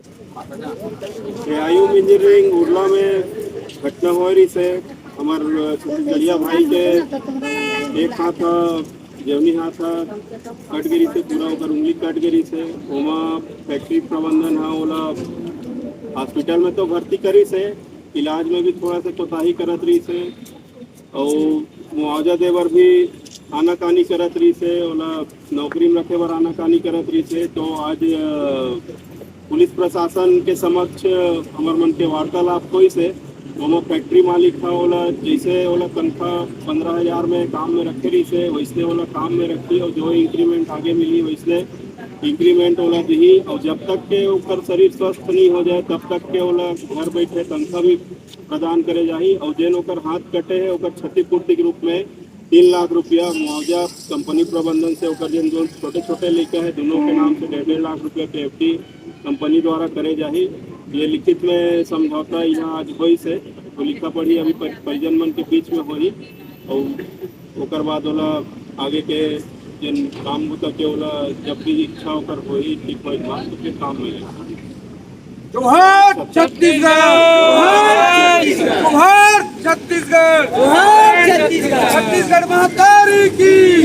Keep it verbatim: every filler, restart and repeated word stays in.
AIU engineering Urla में घटना होय रहिस हे। हमर छत्तीसगढ़िया भाई के एक हाथ ह, जेवनी हाथ ह कट गे रहिस हे, पूरा ओकर उंगली कट गे रहिस हे। ओमा फैक्ट्री प्रबंधन ह ओला हॉस्पिटल में तो भर्ती करिस हे, इलाज में भी थोड़ा सा कोताही करत रहिस हे। अउ मुआवजा दे बर भी आनाकानी करत रहिस हे, ओला नौकरी में रखे बर आनाकानी करत रहिस हे। तो आज, अ, पुलिस प्रशासन के समक्ष हमर मन के वार्तालाप होइस हे। ओमा फैक्ट्री मालिक ह ओला, जैसे ओला तनख्वाह पंद्रह हजार में काम में रखे रहिस हे, वैसने ओला काम में रखी, और जो इंक्रीमेंट आगे मिली, वैसने इंक्रीमेंट ओला दिही। और जब तक के ओकर शरीर स्वस्थ नहीं हो जाए, तब तक के ओला घर बैठे तनख्वाह भी प्रदान करे जाही। और जेन ओकर हाथ कटे हे, ओकर क्षतिपूर्ति के रूप में तीन लाख रुपया मुआवजा कंपनी प्रबंधन से ओकर जेन, जो छोटे छोटे लइका हे, दोनों के नाम से डेढ़ डेढ़ लाख रुपया के एफडी कंपनी द्वारा करे जाही। ये लिखित में समझौता यहाँ आज होइस हे, तो लिखा पढ़ी अभी पर-, परिजन मन के बीच में होही। और ओकर बाद ओला आगे के जेन काम बुता के ओला जब भी इच्छा ओकर होही, ठीक होए के बाद, तो फिर काम में लेही। जोहार छत्तीसगढ़, जोहार छत्तीसगढ़, जोहार छत्तीसगढ़। छत्तीसगढ़ महतारी की,